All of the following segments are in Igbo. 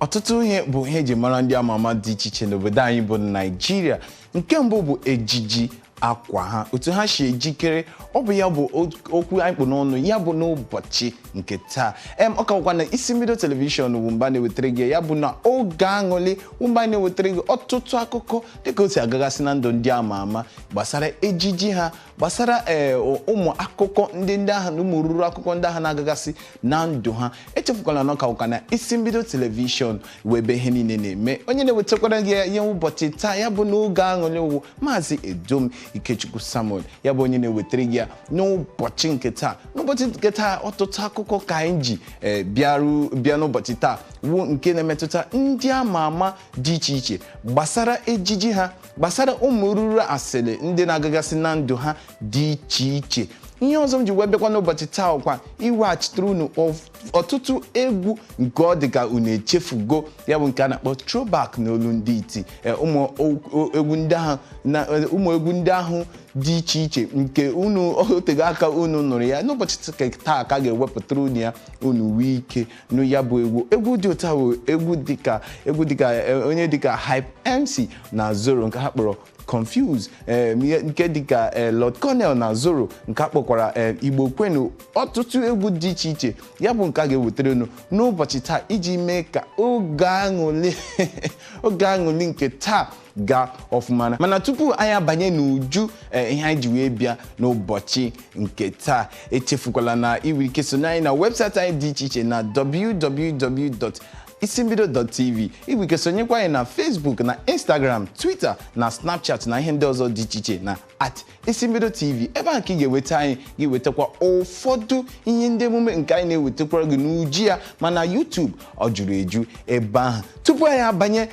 Ọtụtụ ihe bụ ihe eji mara ndị ama ama dị iche iche n'obodo anyị bụ Naijiria. Nke mbụ bụ ejiji akwa ha, otu ha si ejikere. Ọ bụ ya bụ okwu anyị kpụ n'ọnụ ya bụ n'ụbọchị nke taa. Ọ ka bụkwa na Isi Mbido Television wumba na-ewetara gị ya bụ na Oge Aṅụlị wumba na-ewetara gị ọtụtụ akụkọ dịka o si agagasị na ndụ ndị ama ama gbasara ejiji ha, gbasara ụmụ akụkọ ndị ahụ na ụmụ ruru akụkọ ndị ahụ na-agagasị na ndụ ha. Echefukwala na ọ ka bụkwa na Isi Mbido Television wee ebe ihe niile na-eme. Onye na-ewetakwara gị ihe ụbọchị taa ya bụ n'Oge Aṅụlị wụ Maazị Edom Ikechukwu Samuel, ya bụ onye na-ewetara gị ya n'ụbọchị nke taa. N'ụbọchị nke taa, ọtụtụ akụkọ ka anyị ji bịaru bịa n'ụbọchị taa wụ nke na-emetụta ndị ama ama dị iche iche gbasara ejiji ha, gbasara ụmụ ruru asịrị ndị na-agagasị na ndụ ha dị iche iche. Ihe ọzọ m ji wee bịakwa n'ụbọchị taa ọkwa iweghachitere unu ọtụtụ egwu nke ọ dị ka unu echefugo, ya bụ nke a na-akpọ throwback n'olu ndị iti. Ụmụ egwu ndị ahụ na ụmụ egwu ndị ahụ dị iche iche nke unu otego aka unu nụrụ ya, n'ụbọchị taa ka a ga-ewepụtara unu ya, unu nwee ike nụ ya bụ egwu. Egwu dị ụtọ bụ egwu dịka onye dịka Hype MC na Zoro nke ha kpọrọ Confuse, nke dịka Lord Colonel na Zoro nke a kpọkwara Igbo Kwenu. Ọtụtụ egwu dị iche iche ya bụ nke a ga-ewetara unu n'ụbọchị taa iji mee ka oge aṅụlị nke taa gaa ọfụma. Mana tupu anyị abanye n'uju ihe anyị ji wee bịa n'ụbọchị nke taa, echefukwala na ị nwere ike sonye anyị na webụsaịtị anyị dị iche iche na www.isimbido.tv. Ị nwere ike sonyekwa anyị na Facebook na Instagram, Twitter na Snapchat na ihe ndị ọzọ dị iche iche na @IsimbidoTV. Ebe a ka ị ga-enweta anyị, gị wetakwa ụfọdụ ihe ndị emume nke anyị na-ewetakwara gị n'uju ya. Mana YouTube ọ juru eju ebe ahụ. Tupu anyị abanye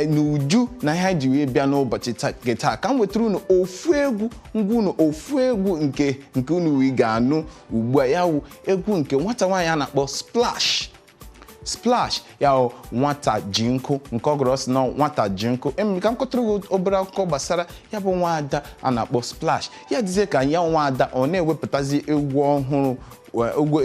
n'uju na ihe anyị ji wee bịa n'ụbọchị nke taa, ka m wetara unu ofu egwu, ngwa unu ofu egwu nke unu wee ga-anụ ugbu a. Ya wụ egwu nke nwata nwaanyị a na-akpọ Splash. Splash ya wụ Nwata Ji Nkụ, nke ọ gụrụ sị na Nwata Ji Nkụ. Emere ka m kọtụrụ gị obere akụkọ gbasara ya bụ nwaada a na-akpọ Splash. Ya dịzie ka ya nwaada ọ na-ewepụtazi egwu ọhụrụ,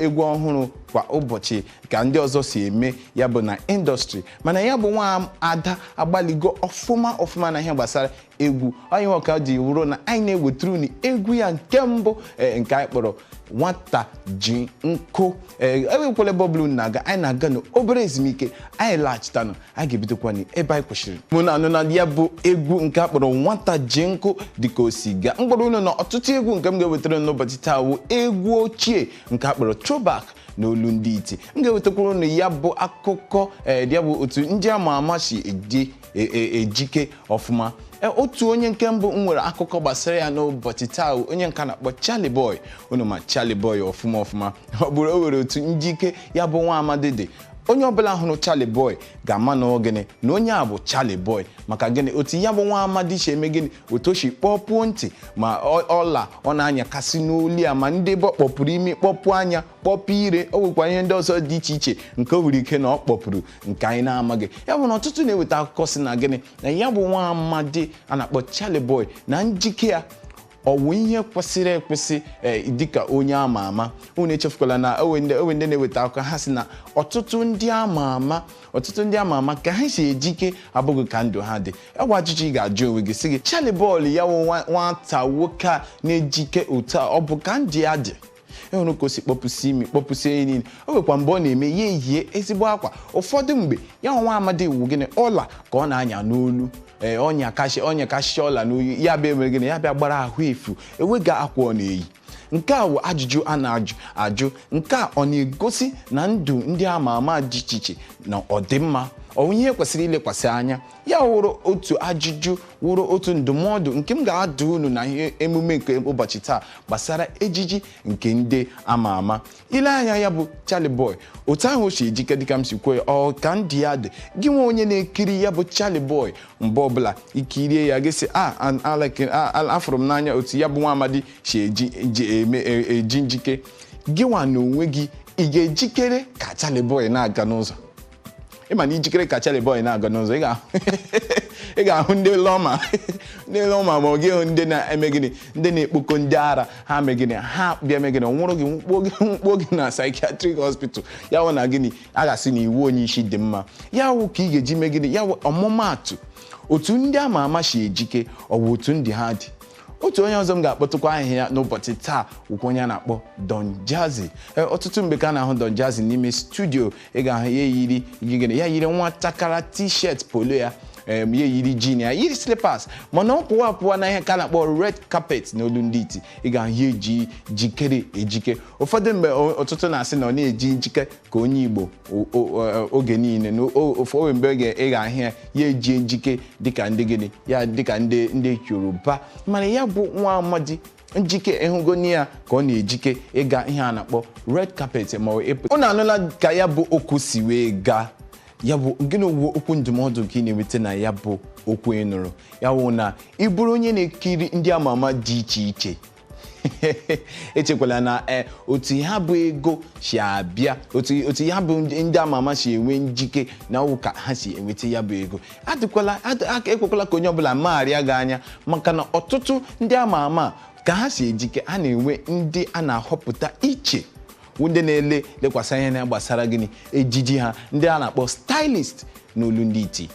egwu ọhụrụ kwa ụbọchị ka ndị ọzọ si eme ya bụ na industry, mana ya bụ nwa ada agbaligo ọfụma ọfụma na ihe gbasara egwu. Onye nwoke ji wụrụ na anyị na-ewetara unu egwu ya nke mbụ, nke anyị kpọrọ Nwata Ji Nkụ. Ewekwala ebe ọbụla unu na-aga, anyị na-aga n'obere ezumike. Anyị laghachitanụ, anyị ga-ebidokwa ebe anyị kwesịrị. Mụ na anụ na ya bụ egwu nke a kpọrọ Nwata Ji Nkụ dịka o si gaa mkpọrọ unu na ọtụtụ egwu nke m ga-ewetara n'ụbọchị taa wụ egwu ochie nke a kpọrọ throwback n'olu ndị iti. M ga-ewetakwara unu ya bụ akụkọ, ya bụ otu ndị ama ama si eji ejike ọfụma. Otu onye nke mbụ m nwere akụkọ gbasara ya n'ụbọchị taa, onye nka na-akpọ Charlie Boy. Unu ma Charlie Boy ọfụma ọfụma. Ọ bụrụ o nwere otu njike ya bụ nwa amadi dị, onye ọbụla hụrụ Charlie Boy ga-ama na gịnị na onye a bụ Charlie Boy. Maka gịnị? Otu ya bụ nwa amadi si eme gịnị, otu o si kpọpụo ntị, ma ọla ọ na-anyakasị n'olu ya, ma ndị ebe ọ kpọpụrụ imi, kpọpụ anya, kpọpụ ire, o nwekwa ihe ndị ọzọ dị iche iche nke o nwere ike na ọ kpọpụrụ nke anyị na-amaghị. Ya bụ na ọtụtụ na-eweta akụkọ si na gịnị na ya bụ nwa amadi a na-akpọ Charlie Boy na njike ya ọwụ ihe kwesịrị ekwesị dịka onye ama ama. Unu echefukwala na onwe ndị na-eweta akụkọ ha si na ọtụtụ ndị ama ama ka ha si ejike abụghị ka ndụ ha dị. Ẹgwa ajụjụ ị ga-ajụ onwe gị sị gị, Charlie Boy ya wụ nwata nwoke a na-ejike otu a, ọ bụ ka ndị ya dị? Ịhụrụ ka o si kpọpụsị imi, kpọpụsị ihe niile. O nwekwa mgbe ọ na-eme ya eyie ezigbo akwa. Ụfọdụ mgbe ya nwa amadi wụ gịnị, ọla ka ọ na-anya n'olu. Ọnya kashi ọla n'oyi ya bịa emere gịnị, ya bịa gbara ahụ efu, enweghị akwa ọ na-eyi. Nke a wụ ajụjụ a na-ajụ ajụ. Nke a ọ na-egosi na ndụ ndị ama ama dị iche iche na ọdịmma ọ ihe kwesịrị ilekwasị anya ya? Wụrụ otu ajụjụ, wụrụ otu ndụmọdụ nke m ga-adụ unu na ihe emume nke ụbọchị taa gbasara ejiji nke ndị ama ama. Ile anya ya bụ Charlie Boy, otu ahụ o si ejike dịka m si kwuo ya, ọ ka ndị ya dị? Gị nwe onye na-ekiri ya bụ Charlie Boy, mgbe ọbụla ikirie ya, gị sị a afụrụ m n'anya otu ya bụ nwa amadi si eji ji eme eji njike. Gị nwa na onwe gị, ị ga-ejikere ka Charlie Boy na-aga n'ụzọ? Ịma na ijikere ka Charlie Boy na-aga n'ụzọ, ị ga-ahụ ndị lọma N'elu ọma, ma ọ gị hụ ndị na-eme gịnị, ndị na-ekpokọ ndị ara ha mee gịnị, ha bịa mee gịnị, nwụrụ gị, nwụkpuo gị, nwụkpuo gị na psychiatric hospital. Ya wụ na gịnị, a ga-asị na iwu onye isi dị mma. Ya wụ ka ị ga-eji mee gịnị, ya wụ ọmụmaatụ otu ndị ama ama si ejike, ọwụ otu ndị ha dị. Otu onye ọzọ m ga-akpọtụkwa aha ya n'ụbọchị taa wụkwa onye a na-akpọ Don Jazzy. Ọtụtụ mgbe ka a na-ahụ Don Jazzy n'ime studio, ị ga-ahụ ya yiri gịnị, ya yiri nwa takara T-shirt polo ya, ya yiri jean, ya yiri slippers, mana ọ pụwa apụwa na ihe ka a na-akpọ red carpet n'olu ndị iti, ị ga-ahụ ya eji jikere ejike. Ụfọdụ mgbe ọtụtụ na-asị na ọ na-eji njike ka onye Igbo oge niile, na ụfọdụ mgbe ị ga-ahụ ya, ya eji njike dịka ndị gịnị, ya dịka ndị Yoruba. Mana ya bụ nwa amadi njike ịhụgoni ya ka ọ na-ejike ịga ihe a na-akpọ red carpet ma ọ ịpụ. Unu anụla ka ya bụ okwu si wee gaa. Ya bụ gịnị wu okwu ndụmọdụ ka ị na-enweta na ya bụ okwu ị nụrụ? Ya wụ na ị bụrụ onye na-ekiri ndị ama ama dị iche iche, echekwala na otu ha bụ ego si abịa, otu ya bụ ndị ama ama si enwe njike na ọwụ ka ha si enweta ya bụ ego. Adịkwala ekwekwala ka onye ọbụla magharịa gị anya, maka na ọtụtụ ndị ama ama ka ha si ejike, a na-enwe ndị a na-ahọpụta iche, ndị na-ele lekwasị anya na gbasara gịnị, ejiji ha, ndị a na-akpọ stylist n'olu ndị iti.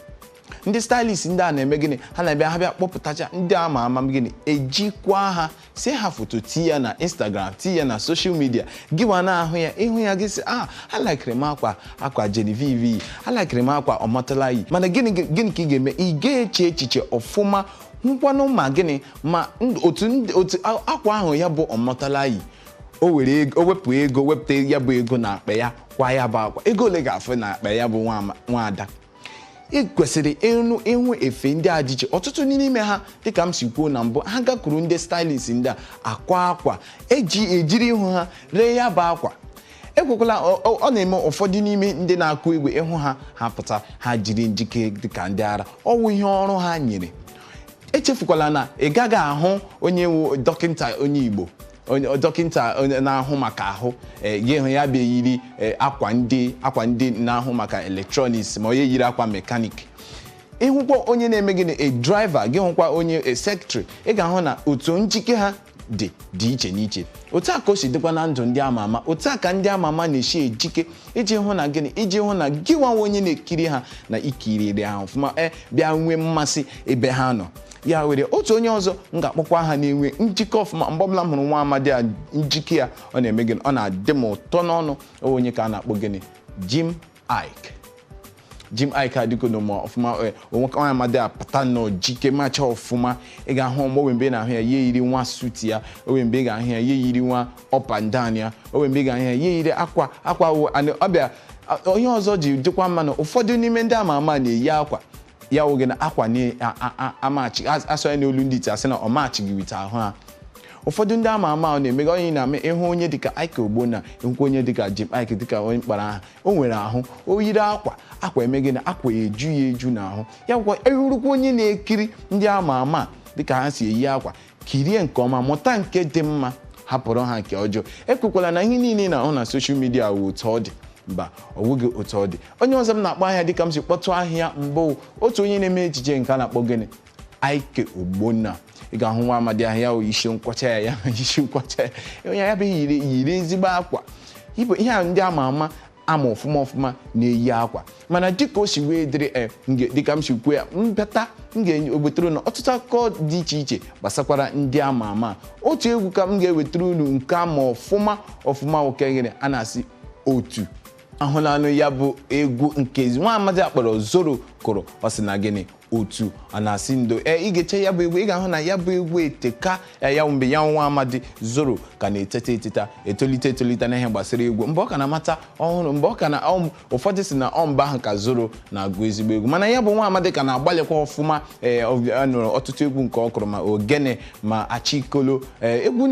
Ndị stylist ndị a na-eme gịnị, ha na-abịa, ha bịa kpọpụtacha ndị ama ama gịnị, ejikwa ha see ha foto, tinye ya na Instagram, tinye ya na social media. Gị nwa na-ahụ ya, ịhụ ya, gị sị, "Ah, alikiri m akwa Genevieve yi, alikiri m akwa Omotola yi." Mana gịnị gịnị ka ị ga-eme? Ị ga-eche echiche ọfụma, hụkwanụ ma gịnị, ma otu akwa ahụ ya bụ Omotola yi, o were ego, o wepụ ego, wepụta ya bụ ego na akpa ya kwa ya bụ akwa, ego ole ga-afụ na akpa ya bụ nwaada? Ị kwesịrị ịnụ ịhụ efe ndị a dị iche. Ọtụtụ n'ime ha, dịka m si kwuo na mbụ, ha gakwuru ndị stylist ndị a akwa akwa eji ejiri ihu ha ree ya bụ akwa. Ekwekwala ọ na-eme ụfọdụ n'ime ndị na-akụ igwe, ịhụ ha, ha pụta, ha jiri njike dịka ndị ara, ọwụ ihe ọrụ ha nyere. Echefukwala na ị gaghị ahụ onye wu dọkịta onye Igbo, onye dọkịta, onye na-ahụ maka ahụ, gị hụ ya bịa yiri akwa ndị na-ahụ maka electronics, ma onye yiri akwa mechanic. Ịhụkwa onye na-eme gịnị, a driver, gị hụkwa onye a secretary, ị ga-ahụ na otu njike ha dị dị iche n'iche. Otu a ka o si dịkwa na ndụ ndị ama ama. Otu a ka ndị ama ama na-esi ejike iji hụ na gịnị, iji hụ na gị nwa onye na-ekiri ha na ikiriri ha ọfụma, bịa nwee mmasị ebe ha nọ. Ya were otu onye ọzọ m ga-akpọkwa ha na-enwe njikọ ọfụma, mgbe ọbụla m hụrụ nwa amadi a, njike ya ọ na-eme gịnị, ọ na-adị m ụtọ n'ọnụ. Onye ka a na-akpọ gịnị? Jim Iyke. Jim Iyke adịgo n'ụmụ ọfụma. Onwe nwa amadi a pụta nnọọ jike macha ọfụma. Ị ga-ahụ mgbe mgbe ị na-ahụ ya, ya yiri nwa suit ya, onwe mgbe ị ga-ahụ ya, ya yiri nwa up and down ya, onwe mgbe ị ga-ahụ ya, ya yiri akwa wụ ọbịa. Onye ọzọ ji dịkwa mma na ụfọdụ n'ime ndị ama ama na-eyi akwa ya wụ gị na akwa na-amachi asọ ya n'olu ndị iti, asị na ọ machighị with ahụ ha. Ụfọdụ ndị ama ama ọ na-emega onye na-eme ịhụ onye dịka Ike Ogbonna, ịhụkwa onye dịka Jim Iyke, dịka onye mkpara aha o nwere ahụ, o yiri akwa, akwa eme gịnị, akwa eju ya eju n'ahụ ya. Bụkwa erurukwa onye na-ekiri ndị ama ama dịka ha si eyi akwa, kirie nke ọma, mụta nke dị mma, hapụrụ ha nke ọjọọ. Ekwekwala na ihe niile ị na-ahụ na social media wụ otu ọ dị. Mba, ọ bụghị otu ọ dị. Onye ọzọ m na-akpọ ahịa, dịka m si kpọtụ ahịa mbụ, otu onye na-eme ejije nke a na-akpọ gịnị, Ike Ogbonna. Ị ga-ahụ nwa amadi ahụ ya wụ isi nkwọcha ya, ya isi nkwọcha ya, onye ya bụ yiri ezigbo akwa. Ibu ihe a ndị ama ama ama ọfụma ọfụma na-eyi akwa. Mana dịka o si wee dịrị, dịka m si kwuo ya, mbịata m ga-ewetara unu ọtụtụ akụkọ dị iche iche gbasakwara ndị ama ama. Otu egwu ka m ga-ewetara unu nke ama ọfụma ọfụma, oke gịnị a na-asị otu ahụlanụ ya bụ egwu nke nwa amadi akpọrọ Zoro kụrụ. Ọ sị na gịnị, otu ọ na-asị ndo. Ị ga-eche ya bụ egwu, ị ga-ahụ na ya bụ egwu eteka ya mgbe ya nwa amadi Zoro ka na-eteta eteta, etolite etolite n'ihe gbasara egwu, mgbe ọ ka na-amata ọhụrụ, mgbe ọ ka na ụfọdụ si na ọ mba ahụ ka Zoro na-agụ ezigbo egwu. Mana ya bụ nwa amadi ka na-agbalịkwa ọfụma. Ọ nụrụ ọtụtụ egwu nke ọ kụrụ, ma ogene, ma achikolo, egwu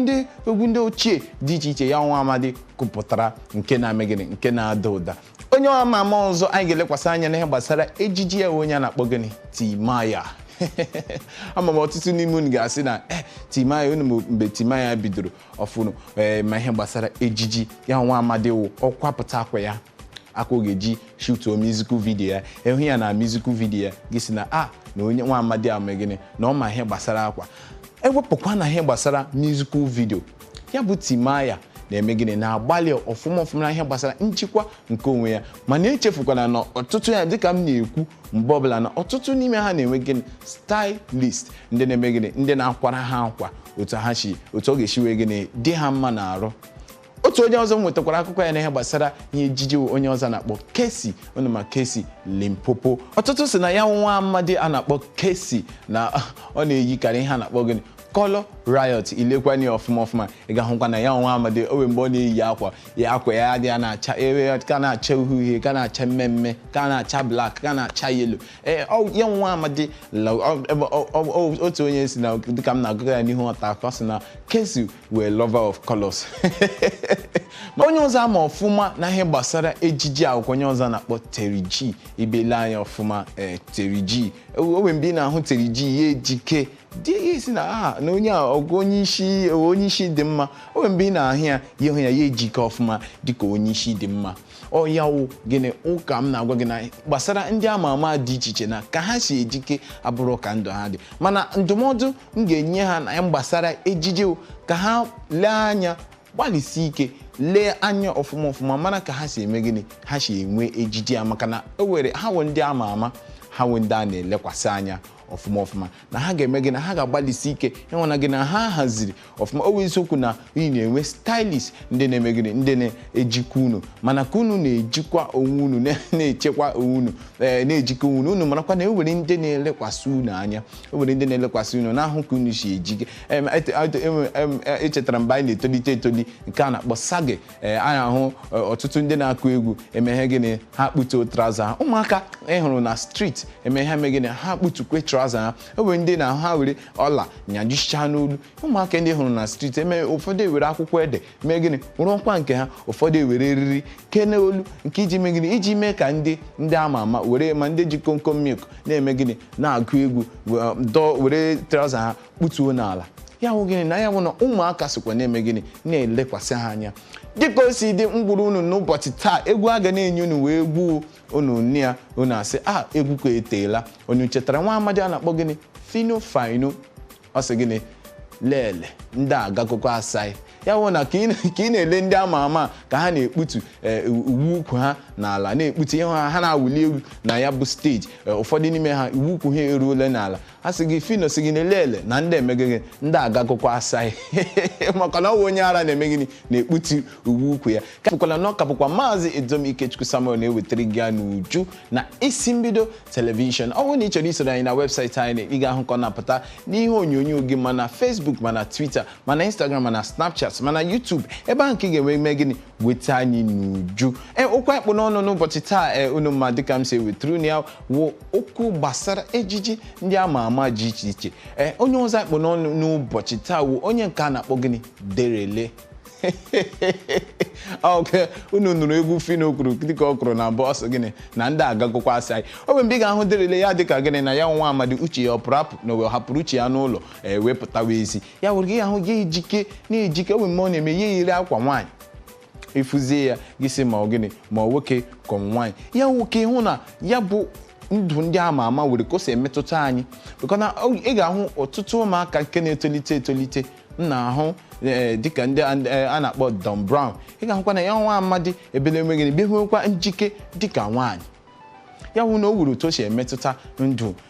ndị ochie dị iche iche ya nwa amadi kụpụtara, nke na-eme gịnị, nke na-ada ụda. Onye ama ama ọzọ anyị ga-elekwasị anya n'ihe gbasara ejiji ya, onye a na-akpọ gịnị, Timaya. Ama m ọtụtụ n'ime unu ga-asị na Timaya unu mgbe Timaya bidoro ọfụrụ, ma ihe gbasara ejiji ya, nwa amadi wụ ọkwapụta akwa ya. Akwa ọ ga-eji shutuo musical video ya, ịhụ ya na musical video ya, gị si na a na onye nwa amadi a mee gịnị, na ọ ma ihe gbasara akwa. Ewepụkwa na ihe gbasara musical video ya, bụ Timaya na-eme gịnị, na-agbalị ọfụma ọfụma na ihe gbasara nchịkwa nke onwe ya. Mana echefukwana na ọtụtụ ya, dịka m na-ekwu mgbe ọbụla, na ọtụtụ n'ime ha na-enwe gịnị, stylist, ndị na-eme gịnị, ndị na-akwara ha akwa otu ha si, otu ọ ga-esi wee gịnị, dị ha mma na-arụ. Otu onye ọzọ m nwetakwara akụkọ ya n'ihe gbasara ihe ejiji, onye ọzọ na-akpọ Kcee. Unu ma Kcee Limpopo? Ọtụtụ si na ya nwa amadi a na-akpọ Kcee na ọ na-eyikarị ihe a na-akpọ gịnị, Color Riot. Ilekwana ya ọfụma ọfụma, ị ga-ahụkwa na ya nwa amadi o nwere mgbe ọ na-eyi akwa ya, akwa ya adịghị na-acha ebe ka na-acha uhie uhie, ka na-acha mmemme, ka na-acha black, ka na-acha yellow. Ee, ya nwa amadi, otu onye si na, dịka m na-agụga ya n'ihu ọta akọ, sị na Kcee were lover of colors. Ma onye ọzọ ama ọfụma na ihe gbasara ejiji akwụkwọ, onye ọzọ na-akpọ Terry G. Ibele anya ọfụma, ee, Terry G, o nwere mgbe ị na-ahụ Terry G ya ejike dị ya, isi na aha na onye a ọgụ onye isi, onye isi dị mma. O nwere mgbe ị na-ahụ ya, ya hụ ya, ya ejike ọfụma dịka onye isi dị mma. Ọ ya wụ gịnị ụka m na-agwa gị na gbasara ndị ama ama dị iche iche, na ka ha si ejike abụrụ ka ndụ ha dị. Mana ndụmọdụ m ga-enye ha na gbasara ejiji, ka ha lee anya, gbalịsie ike lee anya ọfụma ọfụma, mara ka ha si eme gịnị, ha si enwe ejiji ya, maka na o were ha wụ ndị ama ama, ha wụ ndị a na-elekwasị anya ọfụma ọfụma, na ha ga-eme gị na ha ga-agbalịsi ike ịhụ na gị na ha haziri ọfụma. O eziokwu na ị na-enwe stylist, ndị na-eme gịnị, ndị na-ejikwa unu, mana ka unu na-ejikwa onwe unu, na-echekwa onwe unu, ee, na-ejikwa onwe unu, unu marakwa na e nwere ndị na-elekwasị unu anya, e nwere ndị na-elekwasị unu na-ahụ ka unu si ejike. Echetara mgbe anyị na-etolite etoli, nke a na-akpọ sage, ee, a na-ahụ ọtụtụ ndị na-akụ egwu emeghe gịnị, ha kputuo trouser ha. Ụmụaka ị hụrụ na street emeghe eme gịnị, ha kputukwe trouser ha. E nwere ndị na ha were ọla nyajichaa n'olu. Ụmụaka ndị hụrụ na street eme, ụfọdụ ewere akwụkwọ ede mee gịnị, rụọkwa nke ha, ụfọdụ ewere eriri kee n'olu nke iji mee gịnị, iji mee ka ndị ama ama were, ma ndị ji komkom milk na-eme gịnị, na-agụ egwu, dọọ were trouser ha kputuo n'ala. Ya wụ gịnị, na ya wụ na ụmụaka sokwa na-eme gịnị, na-elekwasị ha anya. Dịka o si dị, mkpụrụ unu n'ụbọchị taa, egwu a ga na-enye unu wee egwu unu nne ya, unu asị a egwu ka eteela. Unu chetara nwa amadi a na-akpọ gịnị, Fino Fino? Ọ sị gịnị, lele ndị a gakụkọ asai. Ya wụ na ka ị na-ele ndị ama ama ka ha na-ekputu uwe ukwu ha n'ala, na-ekputu ihe ha, ha na-awụli egwu na ya bụ stage, ụfọdụ n'ime ha uwe ukwu ha eruola n'ala. Ha sị gị, Fino sị gị na-elele na ndị emeghe ndị agakụkọ asai, maka na ọ bụ onye ara na-eme gịnị, na-ekputu uwe ukwu ya. Ka bụkwala na ọ ka bụkwa Maazị Edomikechukwu Samuel na-ewetara gị ya n'uju na Isi Mbido Television. Ọ bụrụ na ị chọrọ isoro anyị na webụsaịtị anyị, ị ga-ahụ ka ọ na-apụta n'ihe onyonyo gị, ma na Facebook, ma na Twitter, ma na Instagram, ma na Snapchat, ma na YouTube. Ebe ahụ ka ị ga-enwe ime gịnị, weta anyị n'uju. Ee, okwu akpụ n'ọnụ n'ụbọchị taa, ee, unu ma dịka m si ewetara unu ya, wụ okwu gbasara ejiji ndị ama ama dị iche iche. Ee, onye ọzọ akpụ n'ọnụ n'ụbọchị taa wụ onye nke a na-akpọ gịnị, Derele. Oke unu nụrụ egwu Fino kwuru, dịka ọ kwuru na mbụ, ọsọ gịnị, na ndị agagụkwa asị anyị. O nwere mgbe ị ga-ahụ Derele ya dịka gịnị, na ya nwa amadi uche ya ọ pụrụ apụ, na o hapụrụ uche ya n'ụlọ, ewepụtawa ezi ya were gị ahụ gị ejike na-ejike. O nwere mgbe ọ na-eme ya yiri akwa nwaanyị, ịfụzie ya, gị sị ma ọ gịnị, ma ọ nwoke ka ọ nwaanyị. Ya nwoke hụ na ya bụ ndụ ndị ama ama were ka o si emetụta anyị, bụkwa na ị ga-ahụ ọtụtụ ụmụaka nke na-etolite etolite m na-ahụ dịka ndị a na-akpọ Don Brown. Ị ga-ahụkwa na ya nwa amadi ebele enweghị bịa nwekwa njike dịka nwaanyị. Ya hụ na o wuru otu o si emetụta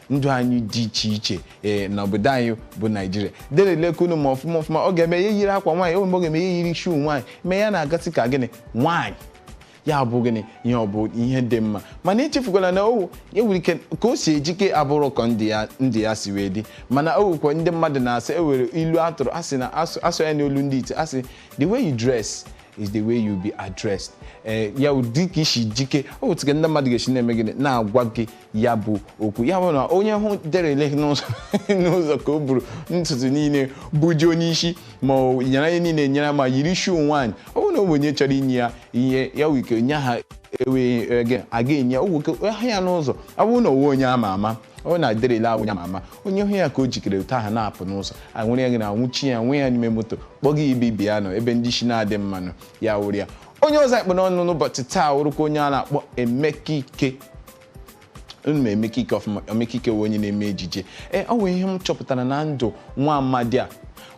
ndụ anyị dị iche iche, ee, n'obodo anyị bụ Naijiria. Derelekunu ma ọfụma ọfụma, ọ ga-eme ya yiri akwa nwaanyị, o mgbe ọ ga-eme ya yiri shuu nwaanyị, mee ya na-agasị ka gịnị, nwaanyị. Ya bụ gịnị, ihe ọ bụ ihe dị mma, mana echefukwala na owu e nwere ike ka o si ejike abụrụ ka ndị ya si wee dị. Mana o nwekwa ndị mmadụ na-asị, e were ilu atụrụ asị na asụ ya n'olu ndị ite, asị, "The way you dress is the way you be addressed." Ee, ya wụ dị ka isi jike, ọ bụ ka ndị mmadụ ga-esi na-eme gịnị, na-agwa gị ya bụ okwu. Ya bụ na onye hụ Derele n'ụzọ ka o buru ntutu niile buji onye isi, ma ọ nyere ihe niile nyere, ma yiri shuu nwaanyị, ọ bụrụ na o onye chọrọ inye ya ihe, ya wụ ike nye ha ewe aga enye ya ogwuke ha ya n'ụzọ. Ọ bụrụ na onwe onye ama ama, ọ na Derele ahụ onye ama ama, onye hụ ya ka o jikere ụtọ ahụ na-apụ n'ụzọ, anwụrụ ya gị na anwụchi ya, nwee ya n'ime moto, kpọga ibe ibe ya nọ ebe ndị isi na-adị mmanụ ya wụrụ ya. Onye ọzọ anyị kpụ n'ọnụ n'ụbọchị taa wụrụkwa onye a na-akpọ Emeka Ike. Unu ma Emeka Ike ọfụma. Emeka Ike wụ onye na-eme ejije. Ee, ọ nwere ihe m chọpụtara na ndụ nwa amadi a,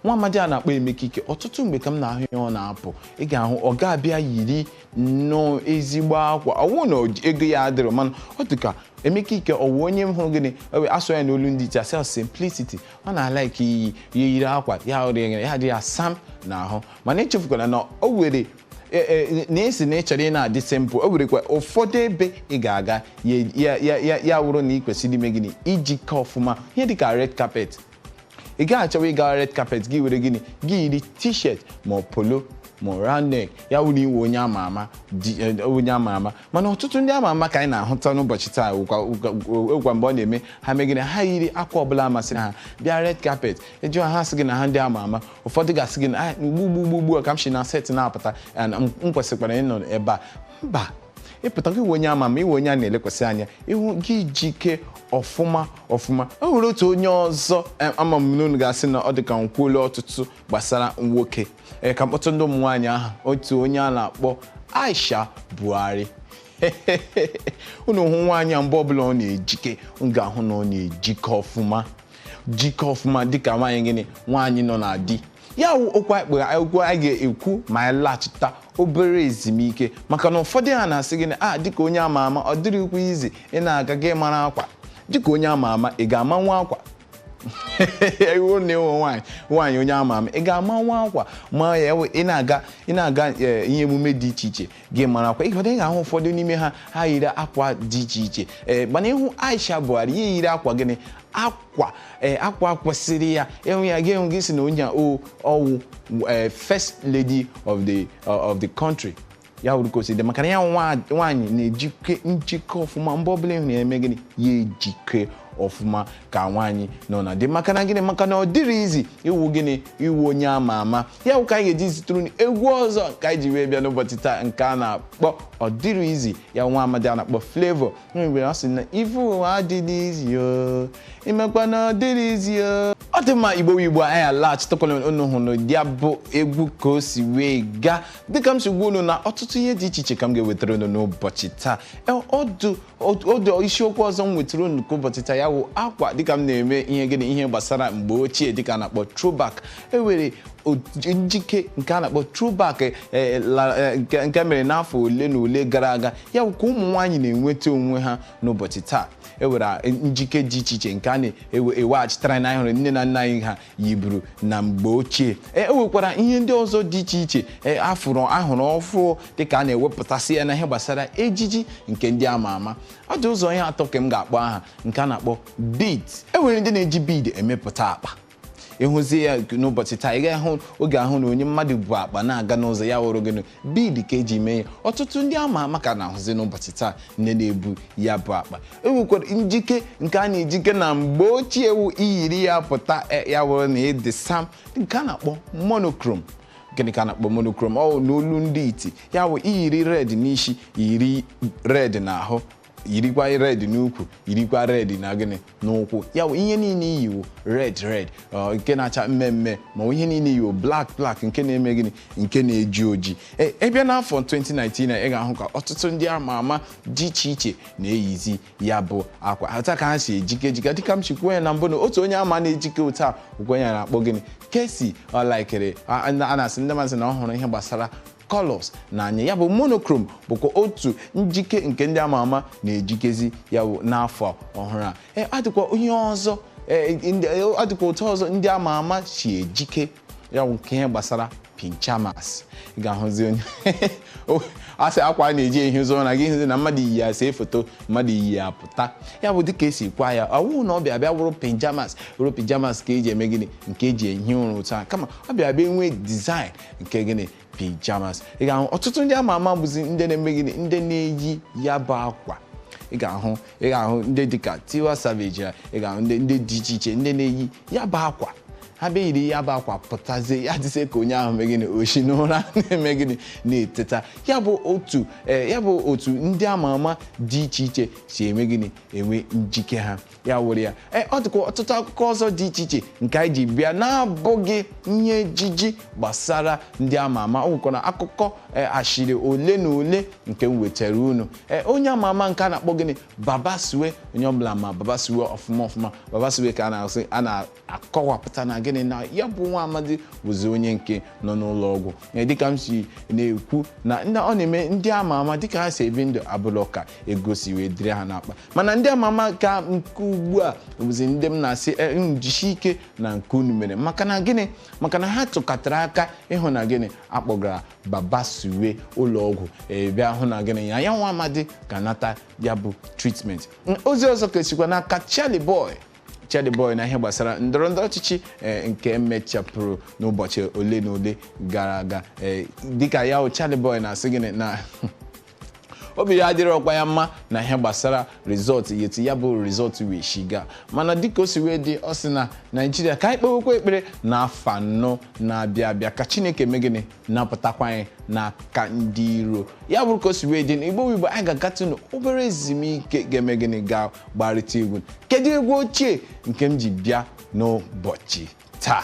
nwa amadi a na-akpọ Emeka Ike. Ọtụtụ mgbe ka m na-ahụ ya, ọ na-apụ, ị ga-ahụ ọ ga-abịa yiri nnọọ ezigbo akwa. Ọ wụ na ego ya adịrọ, mana ọ dị ka Emeka Ike ọ wụ onye m hụrụ gịnị asụ ya n'olu ndị iche asị simplicity. Ọ na-alaiki iyi ya, yiri akwa ya ya dị ya sam n'ahụ. Mana echefukwara na o were na esi na ị chọrọ ị na-adị simple, o werekwa ụfọdụ ebe ị ga-aga ya wụrụ na ị kwesịrị ime gịnị, ijikọ ọfụma, ihe dịka red carpet. Ị gaghị achọwa ịga red carpet gị were gịnị, gị yiri t-shirt ma ọ polo ma ọ round neck, ya wụrụ iwe onye ama ama onye ama ama. Mana ọtụtụ ndị ama ama ka anyị na-ahụta n'ụbọchị taa wụkwa mgbe ọ na-eme ha megide ha yiri akwa ọbụla masịrị ha bịa red carpet. Ejụọ ha, sị gị na ha ndị ama ama. Ụfọdụ ga-asị gị na ugbu ugbu ugbu a ka m si na set na-apụta, m kwesịkwara ịnọ ebe a. Mba, ịpụta gị onye ama ama, iwe onye a na-elekwasị anya ịhụ gị, jike ọfụma ọfụma. O nwere otu onye ọzọ ama m n'unu ga-asị na ọ dị ka nkwuolu ọtụtụ gbasara nwoke ka mkpọtụ ndị ụmụ nwaanyị ahụ, otu onye a na-akpọ Aisha Buhari. Unu hụ nwaanyị a, mgbe ọbụla ọ na-ejike, unu ga-ahụ na ọ na-ejike ọfụma, jike ọfụma dịka nwaanyị gịnị, nwaanyị nọ na di ya. Wụ okwu okwu anyị ga-ekwu ma anyị laghachita obere ezumike, maka na ụfọdụ ha na-asị gịnị a, dịka onye ama ama, ọ dịrịkwa izi ị na-aga gị mara akwa dịka onye ama ama. Ị ga-ama nwa akwa iwu na ịwụ nwaanyị, nwaanyị onye ama ama, ị ga-ama nwa akwa ma ya ị na-aga ihe emume dị iche iche gị mara akwa. Ịghọta, ị ga-ahụ ụfọdụ n'ime ha, ha yiri akwa dị iche iche. Ee, mana ịhụ Aisha Buhari, ya yiri akwa gịnị, akwa ee akwa kwesịrị ya. Ịhụ ya, gị hụ gị si na onye a ọwụ first lady of the country. Ya wuru ka o si dị, maka na ya nwaanyị na-ejike njikọ ọfụma. Mgbe ọbụla ịhụ na-eme gịnị, ya ejike ọfụma ka nwaanyị nọ na dị. Maka na gịnị? Maka na ọ dịrị izi iwu gịnị, iwu onye ama ama. Ya bụ ka anyị ga-eji zitụrụ egwu ọzọ ka anyị ji wee bịa n'ụbọchị taa, nke a na-akpọ "Ọ Dịrị Izi", ya nwa amadi a na-akpọ Flavour. Mgbe ọ sị na ife ụwa adịghị izi o, imekwa na ọ dịrị izi o. Ọ dị mma, Igbo Igbo, anyị alaghachitakwana. Unu hụrụ ya bụ egwu ka o si wee gaa. Dịka m si gwa unu na ọtụtụ ihe dị iche iche ka m ga-ewetara unu n'ụbọchị taa. Ọdụ ọdụ isiokwu ọzọ m wetara unu ka ụbọchị taa ya wụ akwa, dịka m na-eme ihe gịnị, ihe gbasara mgbe ochie dịka a na-akpọ throwback. E nwere njike nke a na-akpọ throwback nke mere n'afọ ole na ole gara aga, ya bụ ka ụmụ nwaanyị na-enweta onwe ha n'ụbọchị taa. E nwere njike dị iche iche nke a na-eweghachitara na anyị hụrụ nne na nna anyị ha yiburu na mgbe ochie. E nwekwara ihe ndị ọzọ dị iche iche afụrụ ahụrụ ọfụ dịka a na-ewepụtasị ya na ihe gbasara ejiji nke ndị ama ama. Ọ dị ụzọ ihe atọ ka m ga-akpọ aha, nke a na-akpọ beads. E nwere ndị na-eji bead emepụta akpa. Ịhụzie ya n'ụbọchị taa, ị ga-ahụ oge ahụ na onye mmadụ bụ akpa na-aga n'ụzọ, ya wụrụ gịnị, bead ka eji mee ya. Ọtụtụ ndị ama ama ka na-ahụzi n'ụbọchị taa nne na-ebu ya bụ akpa. E nwekwara njike nke a na-ejike na mgbe ochie, wụ iyiri ya pụta, ya wụrụ na ịdị sam, nke a na-akpọ monochrome. Gịnị ka a na-akpọ monochrome? Ọ n'olu ndị iti, ya bụ iyiri red n'isi, yiri red n'ahụ, yirikwa red n'ukwu, yirikwa red na gịnị, n'ụkwụ. Ya bụ ihe niile iyiwo red red, nke na-acha mmemme, ma ihe niile iyiwo black black, nke na-eme gịnị, nke na-eji oji. Ebe n'afọ 2019 ị ga-ahụ ka ọtụtụ ndị ama ama dị iche iche na-eyizi ya bụ akwa ata ka ha si ejike ejike. Dịka m si kwuo ya na mbụ, na otu onye ama na-ejike otu a onye na-akpọ gịnị, Kcee, ọ laikiri a na-asị ndị masị na ọ hụrụ ihe gbasara colors n'anya. Ya bụ monochrome bụkwa otu njike nke ndị ama ama na-ejikezi ya bụ n'afọ ọhụrụ a. Adịkwa ihe ọzọ, adịkwa otu ọzọ ndị ama ama si ejike, ya bụ nke ihe gbasara pyjamas. Ị ga-ahụzi onye asị akwa a na-eji ehi ụzọ na gị hụzi na mmadụ yi ya see foto, mmadụ yi ya pụta. Ya bụ dịka esi kwa ya, ọ bụghị na ọ bịa bịa wụrụ pyjamas, wụrụ pyjamas ka eji eme gịnị, nke eji ehi ụra otu a, kama ọ bịa bịa nwee design nke gịnị, pyjamas. Ị ga-ahụ ọtụtụ ndị ama ama bụzi ndị na-eme gịnị, ndị na-eyi ya bụ akwa. Ị ga-ahụ ndị dịka Tiwa Savage ya, ị ga-ahụ ndị dị iche iche ndị na-eyi ya bụ akwa. Ha na-eyi ya, ha na-ejike ọfụma. Ha bịa yiri ya bụ akwa pụtazie, ya dịzie ka onye ahụ mee gịnị, oshi n'ụra na-eme gịnị, na-eteta. Ya bụ otu ndị ama ama dị iche iche si eme gịnị, enwe njike ha. Ya were ya, ọ dịkwa ọtụtụ akụkọ ọzọ dị iche iche nke anyị ji bịa na-abụghị ihe ejiji gbasara ndị ama ama. Ọ nwekwara akụkọ ashịrị ole na ole nke m wetara unu. Onye ama ama nke a na-akpọ gịnị, Baba Suwe, onye ọbụla ma Baba Suwe ọfụma ọfụma. Baba Suwe ka a na-asị, a na-akọwapụta na gịnị, na ya bụ nwa amadi bụzi onye nke nọ n'ụlọ ọgwụ. Dịka m si na-ekwu na ọ na-eme ndị ama ama dịka ha si ebi ndụ abụlọ ka ego si wee dịrị ha n'akpa, mana ndị ama ama ka nke ugbu a bụzi ndị m na-asị njishi ike na nke unu mere, maka na gịnị, maka na ha tụkọtara aka ịhụ na gịnị, akpọgara Baba Suwe ụlọ ọgwụ, bịa hụ na gịnị, ya nwa amadi ga-anata ya bụ treatment. Ozi ọzọ ka esikwa n'aka Charlie Boy. Charlie Boy na ihe gbasara ndọrọ ndọrọ ọchịchị nke mechapụrụ n'ụbọchị ole na ole gara aga, dịka ya Charlie Boy na-asị gịnị, na obi ya adịrị ọkwa ya mma na ihe gbasara rizọtụ, yetu ya bụ rizọtụ wee shiga. Mana dịka o si wee dị, ọ sị na Naijiria ka anyị kpewekwa ekpere n'afọ anọ na-abịa abịa ka Chineke mee gịnị, napụtakwa anyị n'aka ndị iro. Ya bụrụ ka o si wee dị, n'Igbo Igbo anyị ga-agatụ n'obere ezumike ga-eme gịnị, ga gbarịta egwu. Kedu egwu ochie nke m ji bịa n'ụbọchị taa?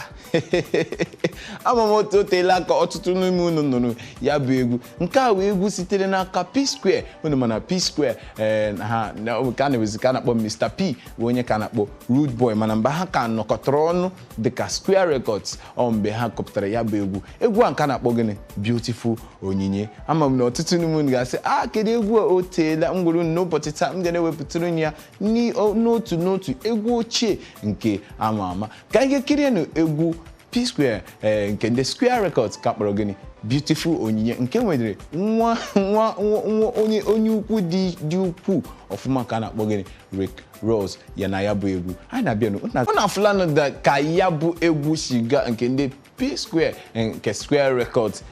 Ama m otu oteela aka ọtụtụ n'ime unu nụrụ ya bụ egwu. Nke a wee egwu sitere n'aka P Square. Unu mana P Square, ha ka a na-ewezi ka a na-akpọ Mr P, bụ onye ka a na-akpọ Rude Boy, mana mgbe ha ka nọkọtara ọnụ dịka Square Records, ọ mgbe ha kọpụtara ya bụ egwu. Egwu a nke a na-akpọ gịnị, Beautiful Onyinye. Ama m na ọtụtụ n'ime unu ga-asị, a kedu egwu a o teela m gwuru unu n'ụbọchị taa, m ga na-ewepụtara unu ya n'otu n'otu egwu ochie nke ama ama. Ka anyị ga-ekirienụ egwu P Square nke ndị Square Records ka kpọrọ gịnị, Beautiful Onyinye, nke nwere nwa nwa nwa onye onye ukwu dị ukwuu ọfụma ka a na-akpọ gịnị, Rick Ross, ya na ya bụ egwu. Anyị na-abịanụ ọ na-afụlanụ ka ya bụ egwu shiga nke ndị P Square nke Square Records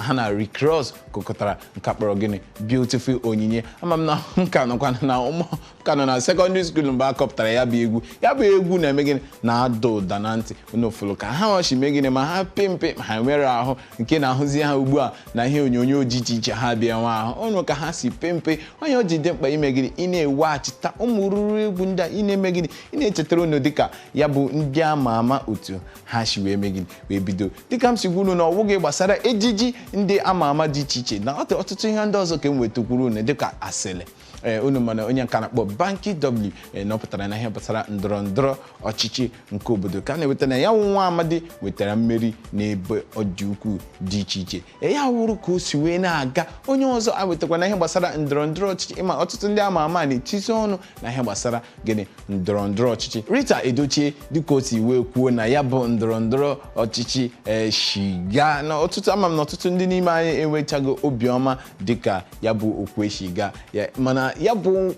ha na Rick Ross kụkọtara nke kpọrọ gịnị, Beautiful Onyinye. Ama m na m ka nọkwa na ụmụ ka nọ na secondary school mgbe a kọpụtara ya bụ egwu. Ya bụ egwu na-eme gịnị, na-ada ụda na ntị. Unu fụlụ ka ha ọchị mee gịnị, ma ha pimpi ma ha nwere ahụ nke na-ahụzi ha ugbu a na ihe onyonyo dị iche iche ha bịa nwa ahụ ụnụ ka ha si pimpi. Onye o ji dị mkpa ime gịnị, ị na-eweghachita ụmụ ruru egwu ndị a, ị na-eme gịnị, ị na-echetara unu dịka ya bụ ndị ama ama otu ha si wee mee gịnị, wee bido. Dịka m si gwa unu na ọ bụghị gbasara ejiji ndị ama ama dị iche iche na ọtụtụ ihe ndị ọzọ ka m wetakwuru unu dịka asịrị. Unu mana onye nka na-akpọ Banky W nọpụtara na ihe gbasara ndọrọ ndọrọ ọchịchị nke obodo ka a na-eweta na ya nwa amadi wetara mmeri n'ebe ọ dị ukwuu dị iche iche. Ya wụrụ ka o si wee na-aga. Onye ọzọ a wetakwa na ihe gbasara ndọrọ ndọrọ ọchịchị, ịma ọtụtụ ndị ama ama na-etisi ọnụ na ihe gbasara gịnị, ndọrọ ndọrọ ọchịchị. Rita Edochie dịka o si wee kwuo na ya bụ ndọrọ ndọrọ ọchịchị shiga na ọtụtụ, ama m na ọtụtụ ndị n'ime anyị enwechago obiọma dịka ya bụ okwu eshiga ya, mana ya bụ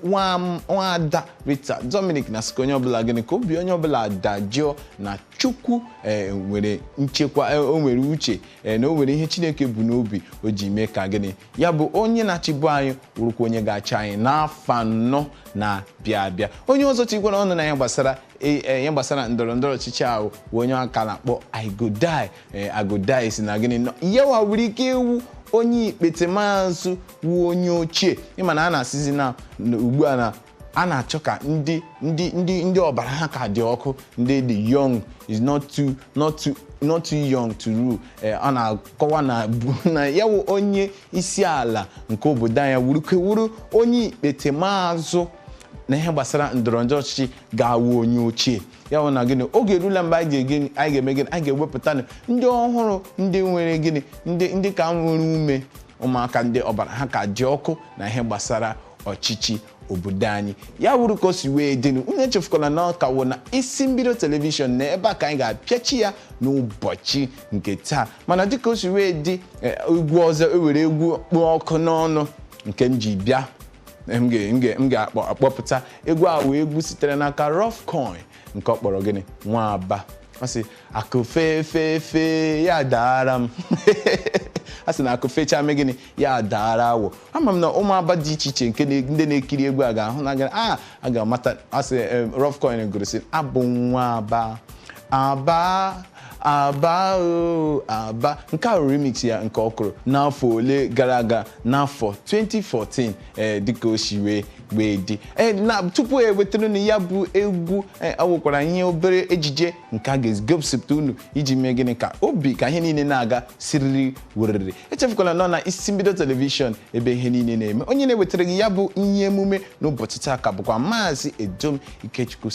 nwaada Rita Dominic na sịka onye ọbụla gịnị, ka obi onye ọbụla dajụọ na Chukwu nwere nchekwa, o nwere uche, na o nwere ihe Chineke bụ n'obi o ji mee ka gịnị, ya bụ onye na-achịbụ anyị wụrụkwa onye ga-achị anyị n'afọ anọ na-abịa abịa. Onye ọzọ tikwara ọnụ na ihe gbasara ihe gbasara ndọrọ ndọrọ ọchịchị ahụ bụ onye aka na-akpọ Igodai. Igodai si na gịnị, yawa nwere ike iwu onye ikpete maazụ wu onye ochie. Ịma na a na-asịzi na ugbu a na a na-achọ ka ndị ndị ndị ndị ọbara ha ka dị ọkụ, ndị the young is not too young to rule. Ọ na-akọwa na ya wụ onye isi ala nke obodo anyị wuru onye ikpete maazụ na ihe gbasara ndọrọ ndọrọ ọchịchị ga-awụ onye ochie. Ya bụ na gịnị, oge erula mgbe anyị ga-eme gịnị, anyị ga-ewepụta ndị ọhụrụ, ndị nwere gịnị, ndị ka nwere ume, ụmụaka ndị ọbara ha ka dị ọkụ na ihe gbasara ọchịchị obodo anyị. Ya wuru ka o si wee dịnụ. Unu echefukwala na ọka wụ na isi mbido telivishọn na ebe a ka anyị ga-apịachi ya n'ụbọchị nke taa. Mana dịka o si wee dị, egwu ọzọ ewere egwu kpụ ọkụ n'ọnụ nke m ji bịa, m ga-akpọpụta egwu a wee egwu sitere n'aka Rough Coin nke ọ kpọrọ gịnị, Nwaba. Ọ sị akụ fefefe ya daara m, a sị na akụ fechaa mee gịnị, ya daara awọ. Ama m na ụmụaba dị iche iche nke ndị na-ekiri egwu a ga-ahụ na a ga-amata. A sị Rough Coin gụrụ sị abụ Nwaba aba Aba o Aba. Nke a remix ya nke ọ kụrụ n'afọ ole gara aga, n'afọ 2014, ee, dịka o si wee dị. Ee, na tupu e wetara unu ya bụ egwu, ee, ọ nwekwara ihe obere ejije nke a ga-egosipụta unu iji mee gịnị, ka obi ka ihe niile na-aga siriri werere. Echefukwala nọ na Isi Mbido Telivishọn, ebe ihe niile na-eme. Onye na-ewetara gị ya bụ ihe emume n'ụbọchị taa ka bụkwa Maazị Edom Ikechukwu.